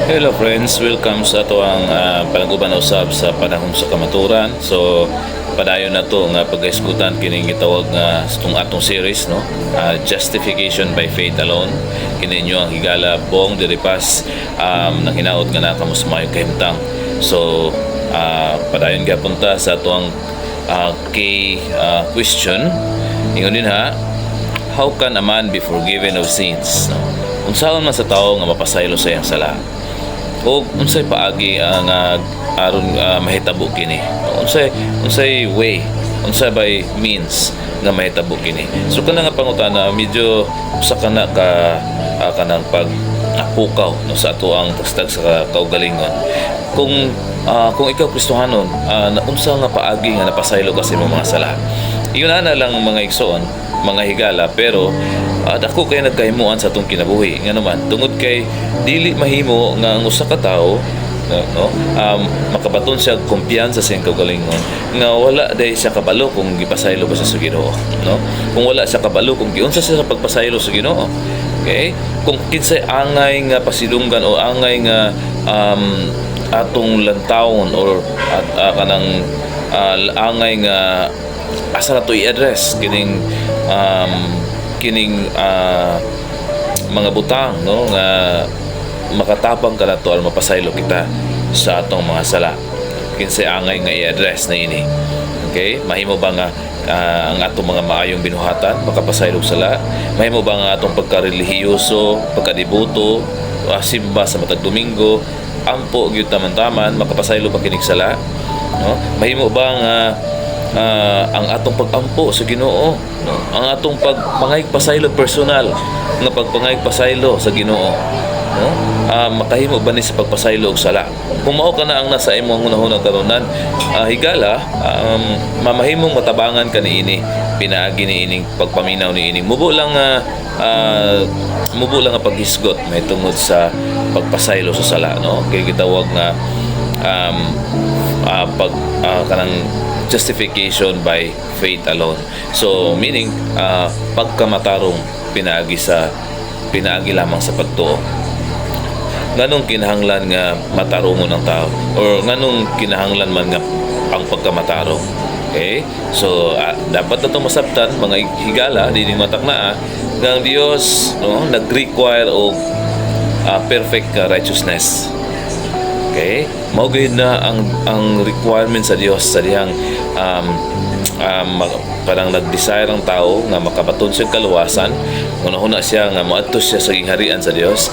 Hello friends, welcome sa atoang panag-uban usab sa panahon sa kamaturan. So padayon na to nga paghisgutan kining gitawag nga sa atong series, no, Justification by Faith Alone. Kini inyo ang higala Bong Diripas, nang hinaot nga naa kamo sa maayong kahimtang. So padayon gyapon ta sa atoang key question. Ingon din ha, how can a man be forgiven of sins? No? Unsaon man sa tao nga mapasaylo sa iyang sala? O unsay paagi ang aron mahitabo kini? Unsay way, unsay by means nga mahitabo kini? So kana nga pangutana medyo usa kana ka kanang pag pukaw, no, sa ato ang tastag sa kaugalingon. Kung ikaw Kristohanon, na unsa nga paagi nga napasaylo ka sa imong mga sala? Iyon na lang, mga igsoon, mga higala, pero dako kay nagkahimuan sa atong kinabuhi. Nga naman, tungod kay dili mahimo nga ang usa ka tawo, no, makabaton siya og kumpiyansa sa iyang kaugalingon nga wala diay siya kabalo kung gipasaylo ba siya sa Ginoo, no, kung wala siya kabalo kung giunsa siya sa pagpasaylo sa Ginoo. Okay, kung kinsay angay nga pasidunggan o angay nga atong lantawon or at kanang angay nga asa na to i-address kining mga butang, no, nga makatabang kanato aron mapasaylo kita sa atong mga sala? Kinsay angay nga i-address na ini? Okay, mahimo ba nga ang atong mga maayong binuhatan makapasaylo og sala? Mahimo ba nga atong pagkarelihiyoso, pagkadiboto, simba sa matag Domingo, ampo gyud taman-taman, makapasaylo ba kinig sala, no? Mahimo ba nga ang atong pag-ampo sa Ginoo, no, ang atong pagpangayog pasaylo, personal nga pagpangayog pasaylo sa Ginoo, no, makahimo ba ni sa pagpasaylo og sala? Kung mao kana ang nasa imong hunahuna karonan, higala, mamahimong matabangan ka niini pinaagi niining pagpaminaw niining mubo lang nga paghisgot mahitungod sa pagpasaylo sa sala, no, kay gitawag nga pag kanang justification by faith alone. So meaning pagkamatarong pinaagi lamang sa pagtuo. Nganong kinahanglan nga matarungon ang tao or nganong kinahanglan man nga ang pagkamatarong? Okay? So dapat na itong masabtan, mga higala, dining matak na nga ang Dios, no, nag-require og perfect righteousness. Okay? Mao gyud na ang requirement sa Dios sa dihang parang nag-desire ang tao nga makabaton siya kaluwasan, una-una siya nga moadto siya sa gingharian sa Dios.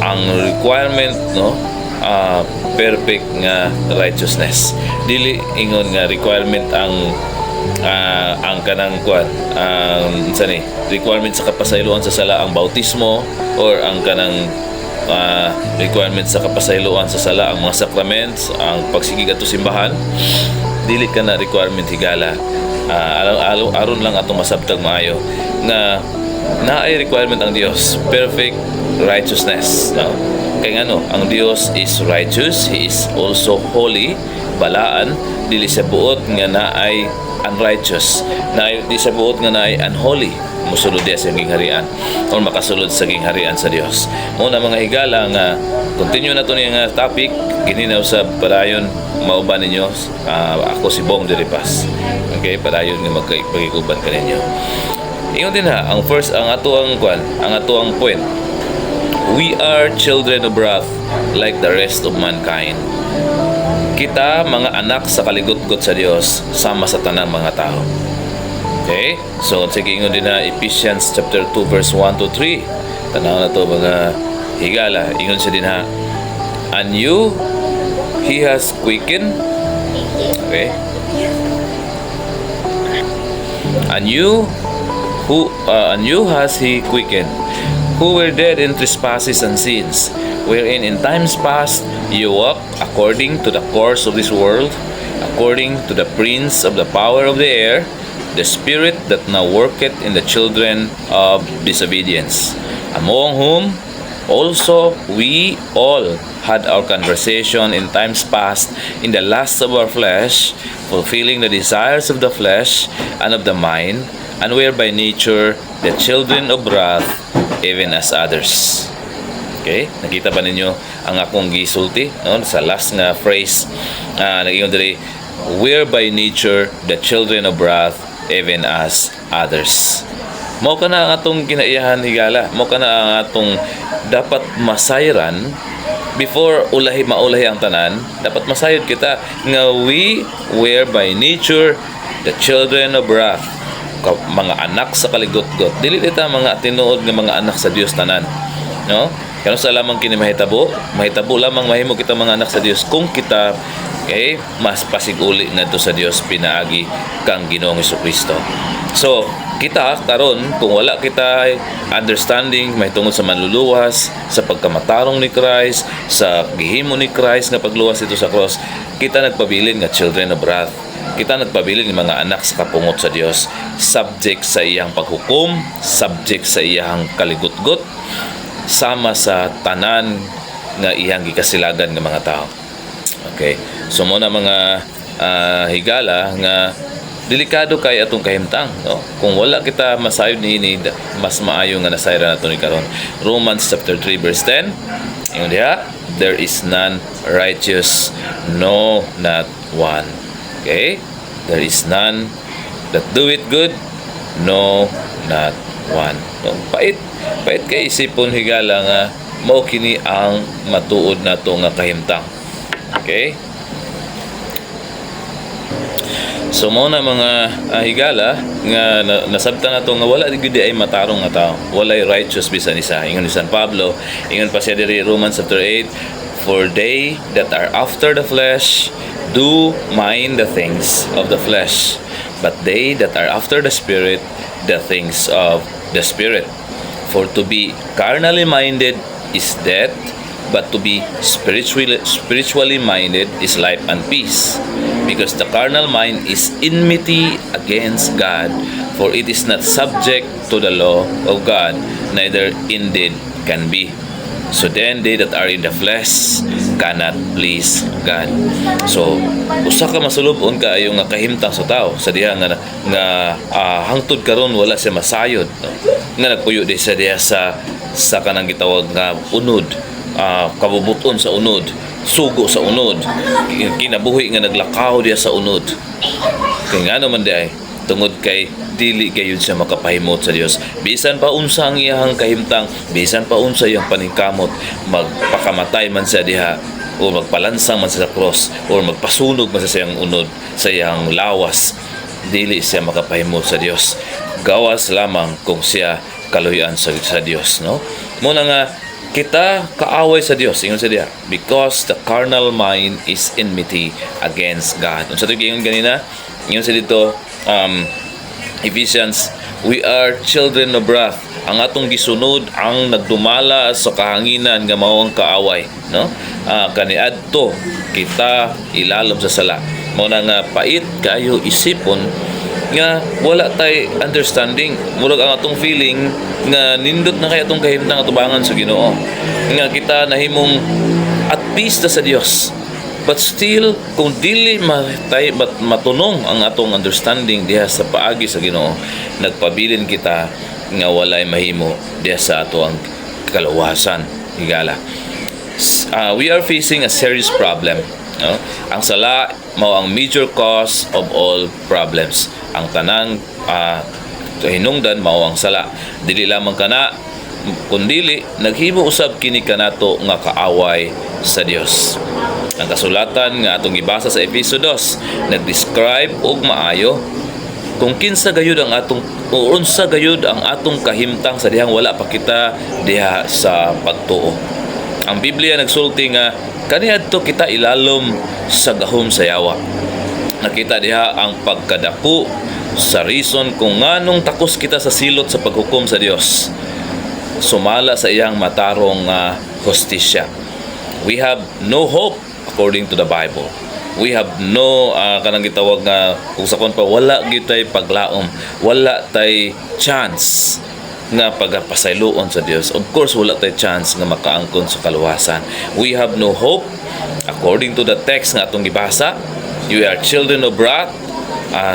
Ang requirement, no, perfect nga righteousness. Dili ingon nga requirement ang kanang kwan, ang unsa ni, requirement sa kapasayloan sa sala ang bautismo or ang kanang requirement sa kapasayloan sa sala ang mga sacraments, ang pagsigig ato simbahan. Dili ka na requirement, higala. Aron lang atong masabtag maayo nga naay requirement ang Dios, perfect righteousness, no? Kay ngano, ang Dios is righteous, He is also holy, balaan. Dili siya buot nga naay unrighteous, naay di siya buot nga naay unholy musulod diya sa gingharian or makasulod sa gingharian sa Dios. Mao na, mga higala, nga continue na to niya nga topic kini na sa padayon mauban ninyo. Ako si Bong Diripas. Okay, padayon nga magkapagikuban kaninyo. Ingon din ha, ang first, ang ato ang kwan, ang ato ang point. We are children of wrath like the rest of mankind. Kita mga anak sa kaligutgot sa Dios sama sa tanang mga tao. Okay? So, sige, ingon din na Ephesians chapter 2 verse 1 to 3. Tanaw na to, mga higala. Ingon siya din ha. And you, He has quickened. Okay? And you has He quickened, who were dead in trespasses and sins, wherein in times past you walked according to the course of this world, according to the prince of the power of the air, the spirit that now worketh in the children of disobedience, among whom also we all had our conversation in times past in the lusts of our flesh, fulfilling the desires of the flesh and of the mind, and were by nature the children of wrath, even as others. Okay? Nakita ba ninyo ang akong gisulti, no? Sa last nga phrase, nag-ingon diri, "We're by nature the children of wrath, even as others." Mao kana ang atong kinaiyahan, higala. Mao kana ang atong dapat masayran before ulahi maulahi ang tanan. Dapat masayod kita nga we were by nature the children of wrath, mga anak sa kaligotgot. Dili kita mga tinuod nga mga anak sa Dios tanan, no? Kanus-a lamang kini mahitabo? Mahitabo lamang, mahimo kita mga anak sa Dios kung kita, okay, mas pasiguli ngadto sa Dios pinaagi kang Ginoong Kristo. So, kita karon, kung wala kita understanding mahitungod sa manluluwas, sa pagkamatarong ni Christ, sa gihimo ni Christ nga pagluwas dito sa cross, kita nagpabilin nga children of wrath. Kita nagpabilin nga mga anak sa kapungot sa Dios, subject sa iyang paghukom, subject sa iyang kaligutgot, sama sa tanan nga iyang gikasilagan nga mga tao. Okay. So mao na, mga higala, nga delikado kay atong kahimtang, no? Kung wala kita masayod niini, mas maayo nga nasayran nato ni karon. Romans chapter 3 verse 10. Ingon diha, "There is none righteous, no, not one." Okay? "There is none that doeth good, no, not one." No, pait pait kay isipon, higala, nga mao kini ang matuod nato nga kahimtang. Okay? So mao na, mga higala, nga nasabtan nato nga wala gyud ay matarong nga tao. Walay righteous bisan isa. Ingon ni San Pablo, ingon pa siya diri, Romans chapter 8, "For they that are after the flesh do mind the things of the flesh, but they that are after the Spirit, the things of the Spirit. For to be carnally minded is death, but to be spiritually minded is life and peace. Because the carnal mind is enmity against God, for it is not subject to the law of God, neither indeed can be. So then they that are in the flesh cannot please God." So usa ka masulub-on kaayo nga kahimtang sa tao sa diha nga nga hangtod karon wala siya masayod, no? Nga nagpuyo di sa diha sa kanang gitawag nga unod, kabubuton sa unod, sugo sa unod, kinabuhi nga naglakaw diha sa unod. Kay ngano man diay? Tungod kay dili gayud siya makapahimot sa Dios. Bisan pa unsa ang iyang kahimtang, bisan pa unsa iyang paningkamot, magpakamatay man siya diha o magpalansang man siya sa cross or magpasunog man siya sa iyang unod, sa iyang lawas, dili siya makapahimot sa Dios. Gawas lamang kung siya kaluyan sa Dios, no? Mao na nga kita kaaway sa Dios, ingon sa diha, "Because the carnal mind is enmity against God." Unsa to giingon ganina? Ingon sa dito, Ephesians, we are children of wrath. Ang atong gisunod ang nagdumala sa kahanginan nga mao ang kaaway, no? Kaniadto kita ilalom sa sala. Mao na nga pait kayo isipon nga wala tay understanding. Murag ang atong feeling nga nindot na kay atong kahimtang atubangan sa Ginoo. Nga kita nahimong at peace na sa Dios. But still, kung dili matay, matunong ang atong understanding diha sa paagi sa Ginoo, nagpabilin kita nga walay mahimo diha sa ato ang kaluwasan, higala. We are facing a serious problem. No? Ang sala mao ang major cause of all problems. Ang tanang hinungdan mao ang sala. Dili lamang kana, kundili naghimo usab kini kanato nga kaaway sa Dios. Ang kasulatan nga atong gibasa sa Efeso 2 nag-describe og maayo kung kinsa gayud ang atong o unsa gayud ang atong kahimtang sa dihang wala pa kita diha sa pagtuo. Ang Biblia nagsulti nga kaniadto kita ilalom sa gahom sa yawa. Nakita diha ang pagkadako sa reason kung nganong takos kita sa silot sa paghukom sa Dios sumala sa iyang matarong nga hustisya. We have no hope according to the Bible. We have no kanang gitawag nga kung sa kon pa, wala gyud tay paglaom, wala tay chance nga pagpasayloon sa Dios. Of course, wala tay chance nga makaangkon sa kaluwasan. We have no hope according to the text nga atong gibasa. You are children of wrath,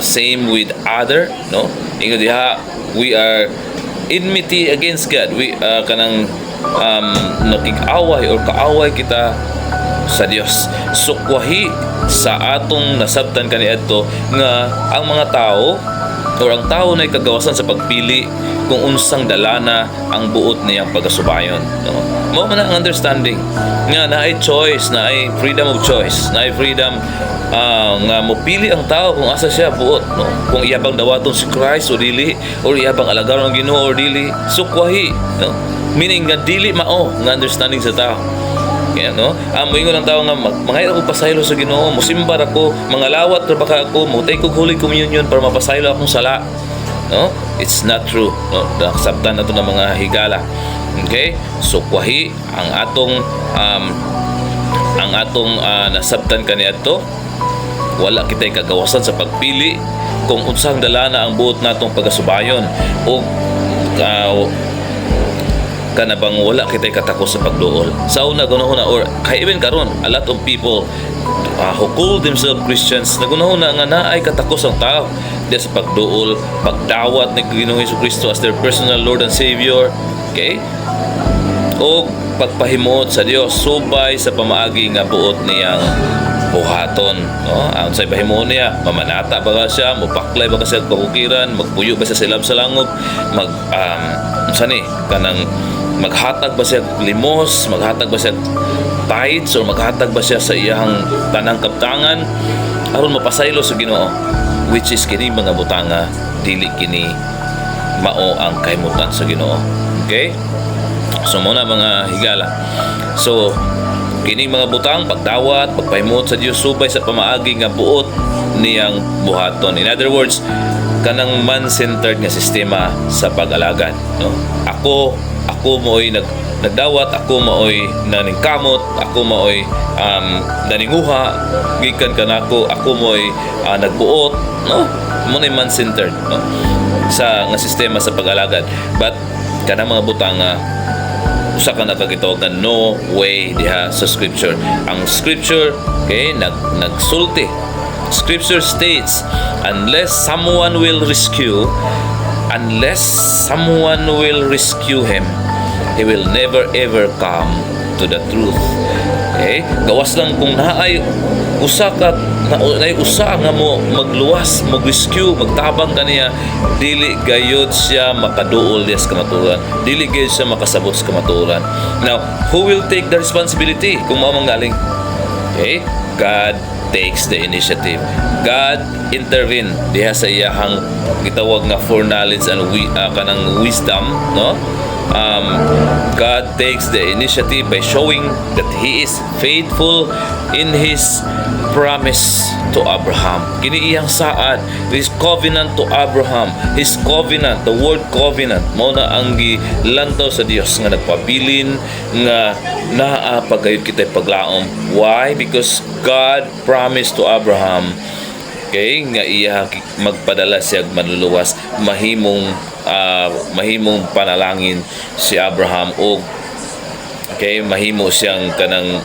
same with other, no? Ingon diha, we are enmity against God. We kanang nakig-away or kaaway kita sa Dios. Sukwahi sa atong nasabtan kaniadto nga ang mga tao or ang tao na kagawasan sa pagpili kung unsang dalana ang buot niyang pagasubayon. No? Mao man ang understanding nga naay choice, naay freedom of choice, naay freedom nga mopili ang tao kung asa siya buot, no? Kung iya bang dawaton si Christ o dili, or iya bang alagaron ang Ginoo or dili, sukwahi, no? Meaning nga dili mao nga understanding sa tao. Kaya no, ang moingon ang tao nga mangayo ako pasaylo sa Ginoo, musimba ra ko, mangalawat ra baka ako, mo-take og Holy Communion para mapasaylo akong sala. No? It's not true. No, nakasabtan na to ng mga higala. Okay? So kwahi ang atong nasabtan kaniadto, wala kitay kagawasan sa pagpili kung unsang dalana ang buot natong pagasubayon o kana bang wala kitay katakos sa pagduol. Sa una gunahuna or kay even karon, a lot of people who call themselves Christians nagunahuna nga naay katakos ang tao diya sa pagduol, pagdawat ni Ginoong Kristo as their personal Lord and Savior. Okay? O pagpahimuot sa Dios subay sa pamaagi nga buot niyang buhaton, no? Ang sa pahimuon niya, mamanata ba ka siya, mopaklay ba ka siya kabukiran, magpuyo ba siya sa ilab sa langob, mag unsa ni kanang maghatag ba siya limos, maghatag ba siya tithes, or maghatag ba siya sa iyang tanang kabtangan aron mapasaylo sa Ginoo, which is kini mga butanga dili kini mao ang kahimutan sa Ginoo. Okay? So muna mga higala. So kini mga butang, pagdawat, pagpahimuot sa Dios subay sa pamaagi nga buot niyang buhaton. In other words, kanang man-centered nga sistema sa pag-alagad, no? Ako mo'y nagdawat, ako maoy naningkamot, ako maoy naninguha gikan kanako, ako mo'y nagbuot, no? Mo na man-centered, no? Sa nga sistema sa pag-alagad. But kanang mga butang nga usa ka nakagitawag nga no way diha sa Scripture. Ang Scripture, okay, nagsulti. Scripture states, unless someone will rescue him, he will never ever come to the truth. Okay? Gawas lang kung naay usa ka na, naay usa nga mo magluwas, mag-rescue, magtabang kaniya, dili gayod siya makaduol diya sa kamatuoran. Dili gayod siya makasabot sa kamatuoran. Now, who will take the responsibility kung mao manggaling? Okay? God takes the initiative. God intervene diha sa iyahang gitawag nga foreknowledge and kanang wisdom, no? God takes the initiative by showing that He is faithful in His promise to Abraham. Kini iyang saad, His covenant to Abraham, His covenant, the word covenant, mao na ang gilantaw sa Dios nga nagpabilin nga naa pagayod kita'y paglaom. Why? Because God promised to Abraham, okay, nga iya magpadala siya og manluluwas, mahimong panalangin si Abraham og, okay, mahimo siyang kanang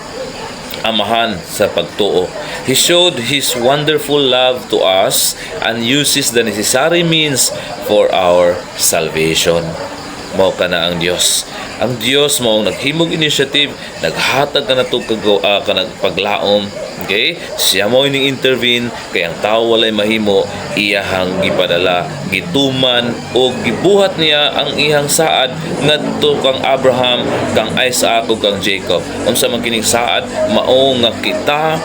amahan sa pagtuo. He showed His wonderful love to us and uses the necessary means for our salvation. Mao kana ang Dios. Ang Dios mao ang naghimog initiative, naghatag kanatong kanang paglaom. Okay? Siya mao ning intervene kay ang tao walay mahimo, iyahang gipadala, gituman o gibuhat niya ang iyang saad ngadto kang Abraham, kang Isaac ug kang Jacob. Unsa man kining saad? Mao nga kita,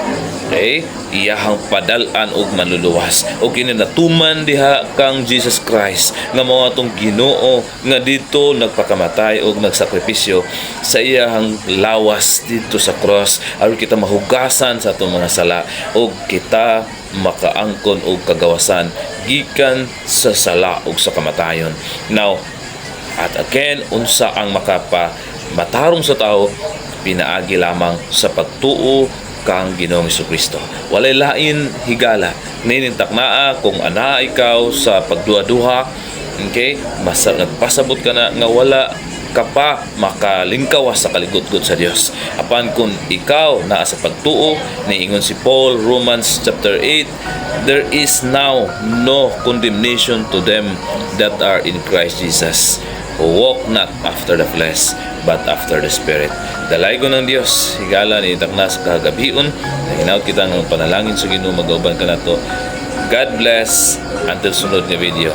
okay, iyahang padal-an og manluluwas. O kini natuman diha kang Jesus Christ nga mao atong Ginoo nga dito nagpakamatay og nagsakripisyo sa iyahang lawas dito sa cross aron kita mahugasan sa atong mga sala og kita makaangkon og kagawasan gikan sa sala ug sa kamatayon. Now, at again, unsa ang makapa matarong sa tao? Pinaagi lamang sa pagtuo kang Ginoong Kristo. Walay lain, higala. Nining taknaa kung ana ikaw sa pagduha-duha, okay? Masa nagpasabot ka na nga wala ka pa makalingkawas sa kaligutgot sa Dios. Apan kung ikaw naa sa pagtuo, niingon si Paul, Romans chapter 8, there is now no condemnation to them that are in Christ Jesus. Walk not after the flesh, but after the Spirit. Dalaygon ng Dios, higala ni taknas kagabion, hinaut kita ng panalangin sa Ginoo magauban kanato. God bless until sunod nga video.